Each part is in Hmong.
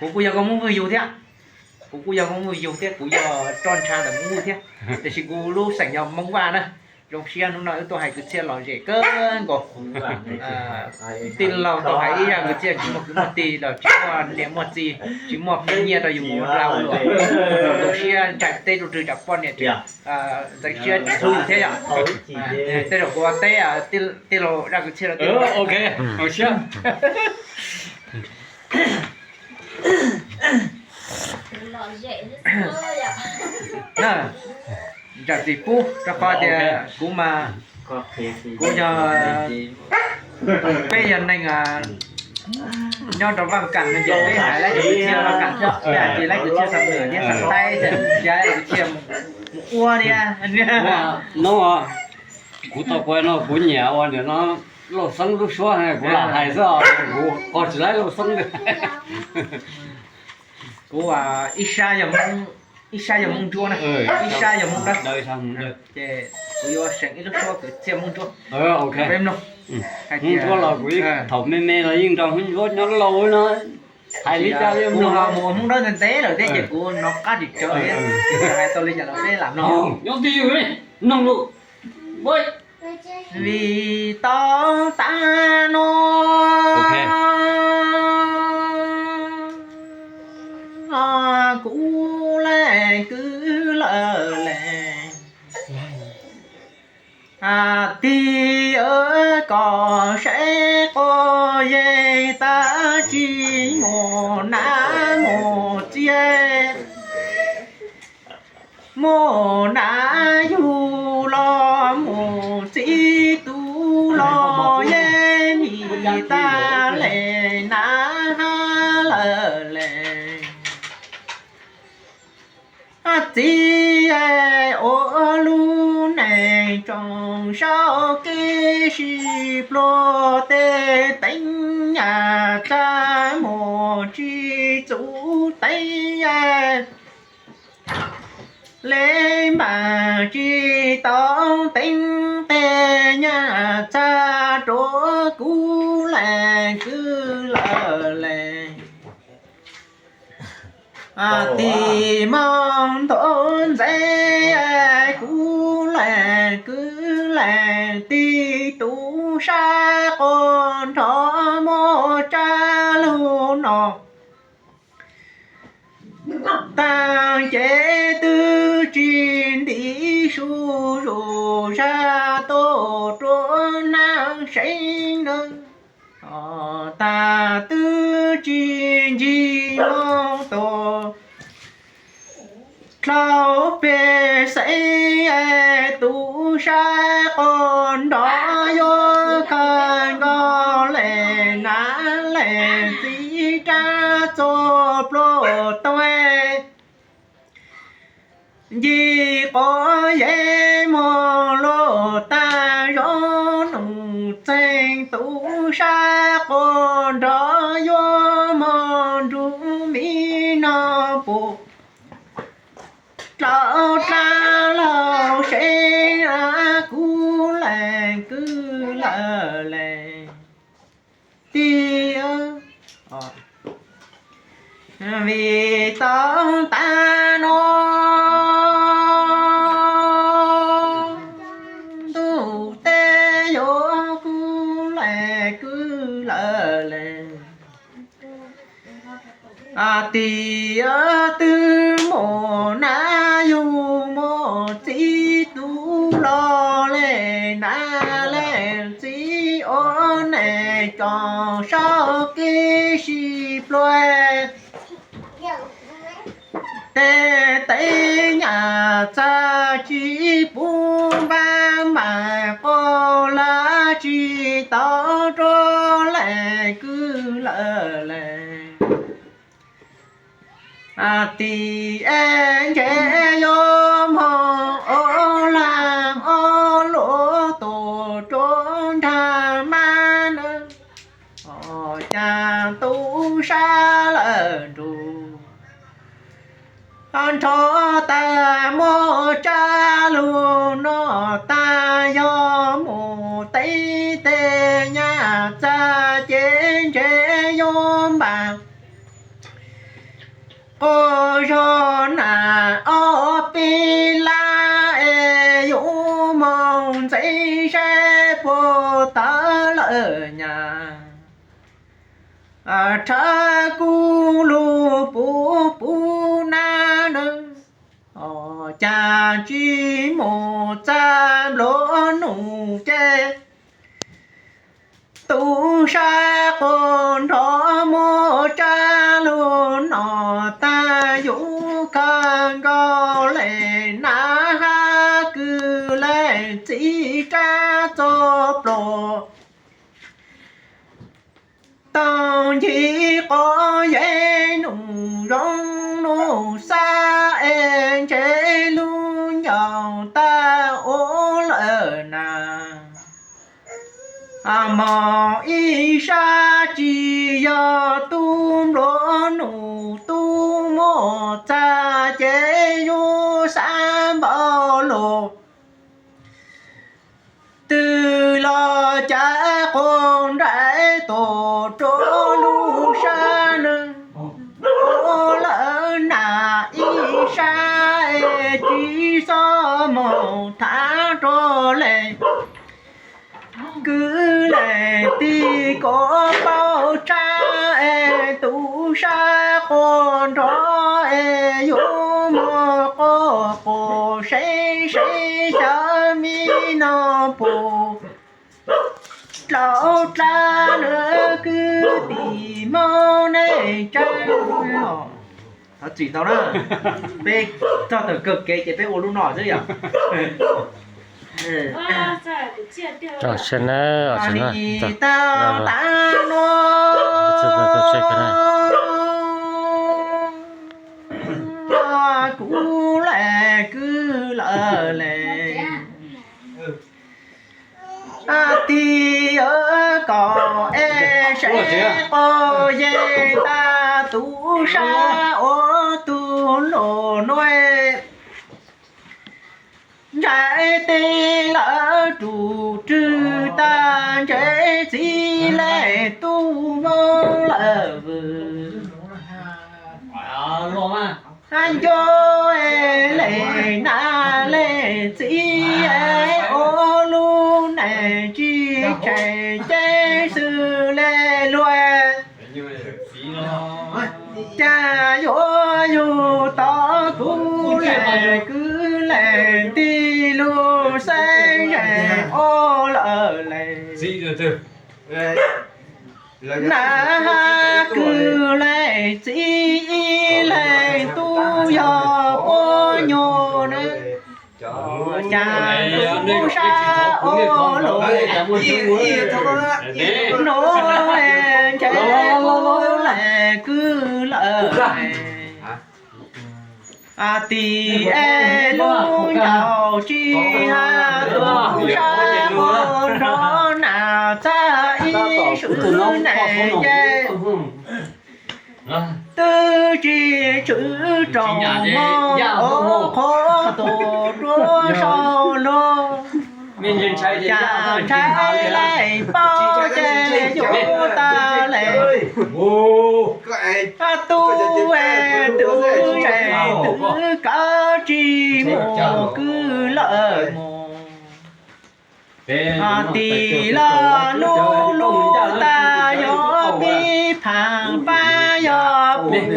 Kuv kuj yog nkauj Hmoob Vwj Yug thiab. Kuv kuj yog nkauj Hmoob Vwj Yug thiab, kuv yog roj ntsha ntawm Hmoob Vwj thiab, tiam sis kuv lub xeem yog Hmoob Vaj na. Zoo siab hnub no wb tuaj hais kwv txhiaj lom zem kawg nkaus. Tij laug tau hais ib zaj kwv txhiaj tsis muaj kwv muaj tij los tsis muaj niam muaj txiv, tsis muaj nyiaj rau yus mus ua lau los. Zoo siab ntshai teb rau rwg tsam poj niam ntxeev siab tsis hlub yus thiab yom. Tej zaum kuv teb tij laug zaj kwv txhiaj rau tij laug. Zam txim pub rau qhov tias kuv mas, kuv yog, peb yog neeg nyob rau Vaj Kam no ces peb hais laib kwv txhiaj Vaj Kam, peb hais tias laib kwv txhiaj Xam Nuam thiab Xam Taib, laib kwv txhiaj mus ua thiab. No, kuv tau kuv no kuv nyiam ua nim no Lauj Xeeb lub suab, kuv lam hais xwb, kuv qog tsis laib Lauj Xeeb li. Kuv ib sab yog Hmoob Ntsuab na, ib sab yog Hmoob Dawb, ces kuv yuav seem ib lub suab kwv txhiaj Hmoob Ntsuab rau peb mloog. Hmoob Ntsuab los kuv thaum me me los yeej nrog Hmoob Ntsuab nyob lauj no, hais li cas kuv los mus ua Hmoob Dawb ntev ntev lawm thiab ces kuv hnov qab tsis tsawv thiab, ces hais tau li cas los peb lam mloog. Nyob twj ywm li, mloog lus. Vim tau tas no kuv leej kwv lawm le. Tig kom saib quas yeej tab tsis mus nab mus txiv, mus nab yug los mus txiv tus los yeej vim tas le nab hab lawm le. Txiv ua lub neej tsoom saub kev sib pluag tej teev nyaj txag mus tsis txuj teev le npaj tsis tau teev tej nyaj txag rau kuv leej kwv lawm le. Tig moog nthuav ntxeev kuv leej kwv leej tij tus sab quas nrov muaj tsab lug no. Taag ces twb tsis ntim su zus zag tuaj rua naab seev na. Taag twb tsis ntsig moog tuaj dlhau peg xeev, tus sab quas nrov yuav khaws nkaus leej nab leej txiv rab txuas pluag tuaj. Ncig quav yeeb moog luaj taag zov num txeeg, tus sab quas nrov yuav moog nrug miv no puj dlhau dlaab laug seev, kuv leej kwv lawm le. Tig vim tau tas no ntuj teb yuav kuv leej kwv lawm le. Tig twb mus nab yug mus txiv tus los le, nab leej txiv ua neej tsoom saub kev sib pluag tej teev nyaj txag tsis pub npaj mam quas lawv tsis tau rua leej kwv lawm le. Tig es ntshe yuav moog ua laag ua luam tuaj rua nraag mab na, ho caag tub sab lawm nrug nrho taag muaj tsab lug no taag, yog mus teev tej nyaj txag ces ntshe yuav npaj quaj zog nas ob peb lab es yuav mus ntxiv seb puas tawv lawm nyab. Rhawv kuv lub puv puv nab na, cas tsis mus txaj nplua nuj ces tub sab quas nrov muab tsab lug no tag yuav kawg nkaus le, nas hab kwv le txiv tsab txog pluag. Tau ncig quav yev num zoo num xab es ntse lub ncaus tag ua lawm na. Mos ib sab tsis yog tub nplua nuj tub muab txag ces yus xav npaum luaj twg los cas quas nraim tuaj rau lub sab na. Ua lawm nas ib sab es tsis txhob mus thav rau leej kwv leej tij kom paub tshaj es tub sab quas nrov es yuav mus quas quas seb seb xyov me no puas dlaus dlav lawm kwv tij Hmoob nej tsa. Thov txim ntau na, peb txog thaum kawg kev ces peb ua lub no xwb yom. Nim tau tas no kuv leej kwv lawm le. Tig kom es seb quas yev tag tub sab ua tug luj nuj, ntsais tes lawv rus rwg tag ntse txiv leej tub Hmoob lawm vwm. Nco leej nam leej txiv es ua lub neej tsis tsheej ces xws le luag. Cas yuav yug tau kuv leej kwv leej tij lub xeeb zeej ua lawm le. Nam kwv leej txiv ib leeg tub yog ua nyuag na. Cas tub sab ua luj nuj, ntshe kuv leej kwv lawm. Tig es lub ncaus tsis hab tub sab ua nrov nas txag ib swm neej ces twb tsis tshwm rau mog ua qhov tuaj rua sau luag. Cas ntshai leej paub ces yuav tag le. Tub es twv zeej twv kawg tsis mus kwv lawm mus. Tig los lub lub tag yog pib phaam pab yog pum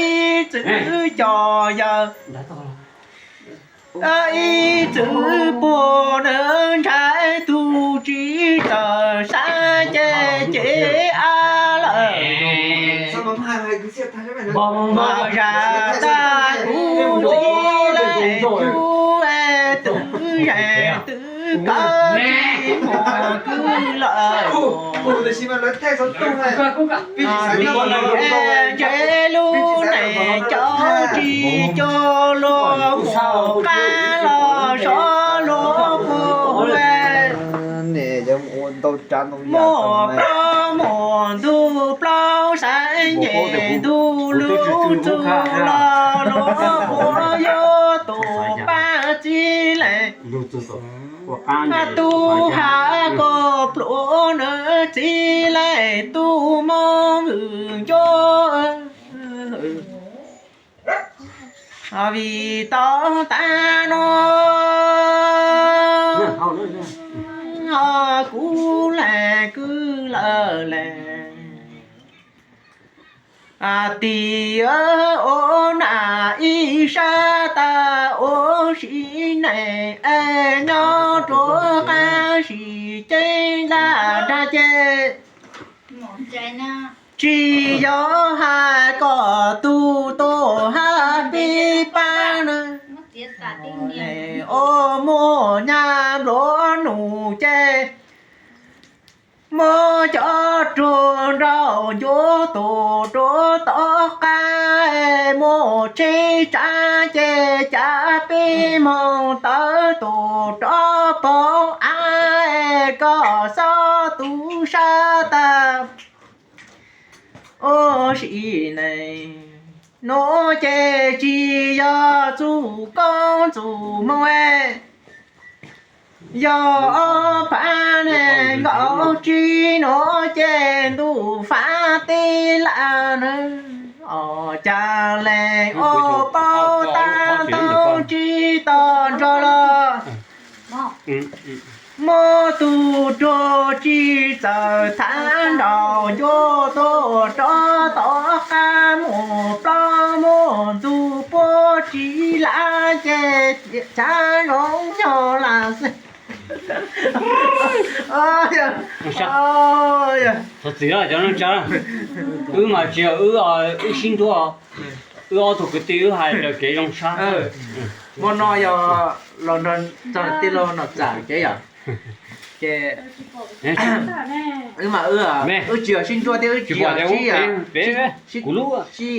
ib txwv cos yawg. Ib txwv puag nws ntshai tug tsis txawj sab ces ces av lawm. Mas zam tag kuv txiv leej tub twv zeej twv kawg tsis mus kwv lawm. Tig es ntshe lub neej cov tsis coj luag mus qab los sov luag puag. Muaj plaub muaj ntug plaub xaiv nyem ntug lub txug los luag puag yuav tus pab txiv leej. Tub has koj pluav nws txiv leej tub Hmoob hwm nco. Vim tau tas no, kuv lam kwv lawm le. Tim ua nam ib sab tas ua si neej es nyob rua qab sim ceeb laj dag ces tsis yog hais kom tus tuag hab pib pab na. Ua muaj nyab nplua nuj ces muab cov ruag nrauj ncuav tus rua tom qab, muaj tsheb tsav ces cav peb moog tawm tus rov pog av, koj xob tu sab tas ua si neej. Nuav ces tsis yog txuj koob txuj hmoo, yog ob phav nees nkaum tsib nuav ces ntuj fav teb laj na. Ob cag leeg ua paub tab toob tsis tau nrog los, muab tug ruag tsis txawm thav nraum ncuav tuaj rov tom qab, muaj plaub muaj ntug puab tsis lav ces chav zoo yog lam xwb. Thov txim cov neej tsa, wb mas tsis yog wb, wb sib ntuj, wb ob tug kwv tij wb hais raws kev zoo sab. Hmo no yog los nrog txog tij laug Nom Txam kev yom, ces wb mas wb, wb tsis yog sib ntuj thiab wb tsis yog sib, sib, sib,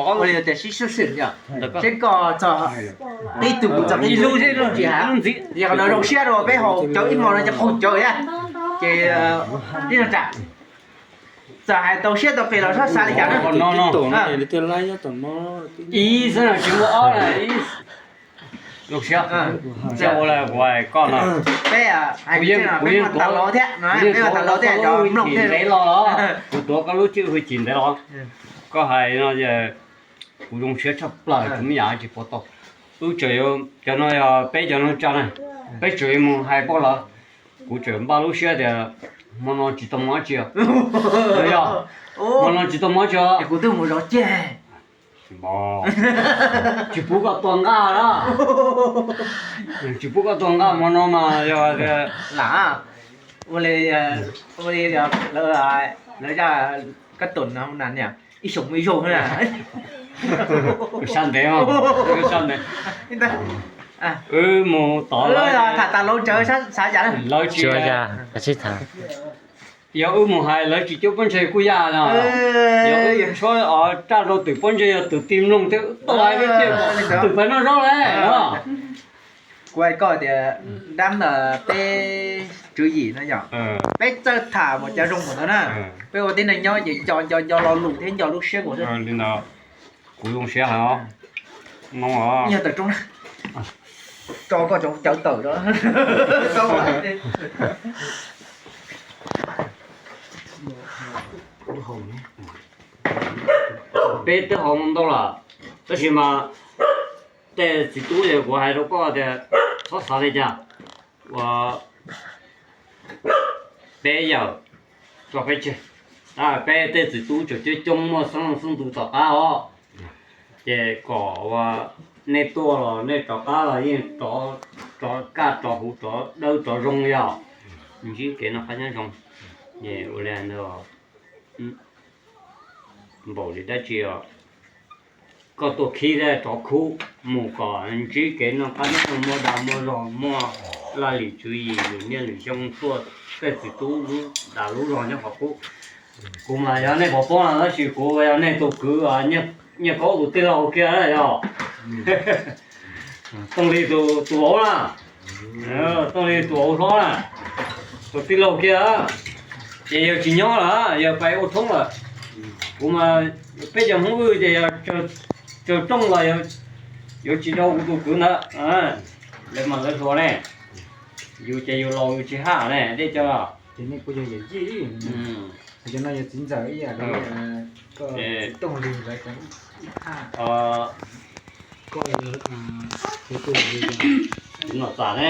ua li tias sib sub sim yom, seb koj txog qib twg kuv txog qib twg, tsis hais, yog qhov no zoo siab rau peb haus cawv ib hmo no ces qaug cawv thiab, ces tij laug Nom Txam txawm hais tau siab tau qis los sab xav li cas na. Ib xwb no tsis muaj ob na, ib zoo siab. Ua li kuv hais koj no, peb, peb yeej, peb yeej tuav koj lub hwj chim ntev los, kuv tuav koj lub hwj chim ntev los. Koj hais no kuv zoo siab tshaj plaws, kuv me nyuam tsis pov tau. Wb tseem, cov no yog peb cov neej tsa na, peb tseem yuav mus hais poj lawv. Kuv tseem npaj lub siab tias hmo no tsis tau mus dab tsi, yog hmo no tsis tau mus dab tsi, kuv twb mus zov ceg. Tsis pub koj tua nqaj na, tsis pub koj tua nqaj hmo no mas yog lam, ua li, ua li lawv, lawv zaj kab tum no na, ib xyoos ib zaug na. Sab ntev, sab ntev. Wb mus tod, tham tas lawv tsawv xav cas, lawv tsis, yog wb mus hais lawv tsis cuab pob ntseg kuj yaj no. Yog wb tshuab raj rau twm pob ntseg yog twm tig mloog thiab tau hais tias twm pais noj zaub lawm no. Kuv hais koj tias dab ntawd peb tswv yim no yog peb txawj tham mus cov zoo mus ntawd na. Peb ua tib neeg nyob ces nco nco nco lo lus thiab nco lub siab mus xwb. Kuv zoo siab heev os. Yog tawm roob, tso koj cov cawv tawm. Peb twb haus ntau lawm, tab sis mas tej txiv tub es kuv hais rau koj tias txhob xav li cas, ua peb yawm tso peb tseg. Peb tej txiv tub tseem coob coob muaj xeeb xeeb ntxwv tom qab os. Ces kom ua nej tuaj los nej rov qab los yeej rov kaj rov huv rov dawb rov zoo yog ntsib kev noj qab nyob zoo. Ces ua li ntawd npaum li dab tsi os, koj tuaj khib thiab rov khub mus kom ntsib kev noj qab nyob zoo muaj dag muaj zog muaj laj lim tswv yim lwm niaj lwm xyoo tuaj tej txiv tub lub dag lub zog nyob qhov qub. Kuv mas yog nej pov pob no tab sis kuv yog nej tus kwv Nyiaj Kaub tus tij laug kiag yog Tooj Lis tus vauv na, Tooj Lis tus vauv hlob na, tus tij laug kiag, ces yawg tsis nyob lawm, yawg pais ua thoob lawm. Kuv mas peb cov Hmoob wb ces yog tsawg rooj los yuav tsis dau kuv tus kwv ntawd. Lawv mas lawv hluas ne, yus ces yus laus yus tsis haj ne, dej cov. Ces nej kuj yog yawm yij, cov no yog txiv ntxawm ib yam li koj txiv Tooj Lis lawv cov ib haj. Koj, kuv tus, kuv nom txam ne.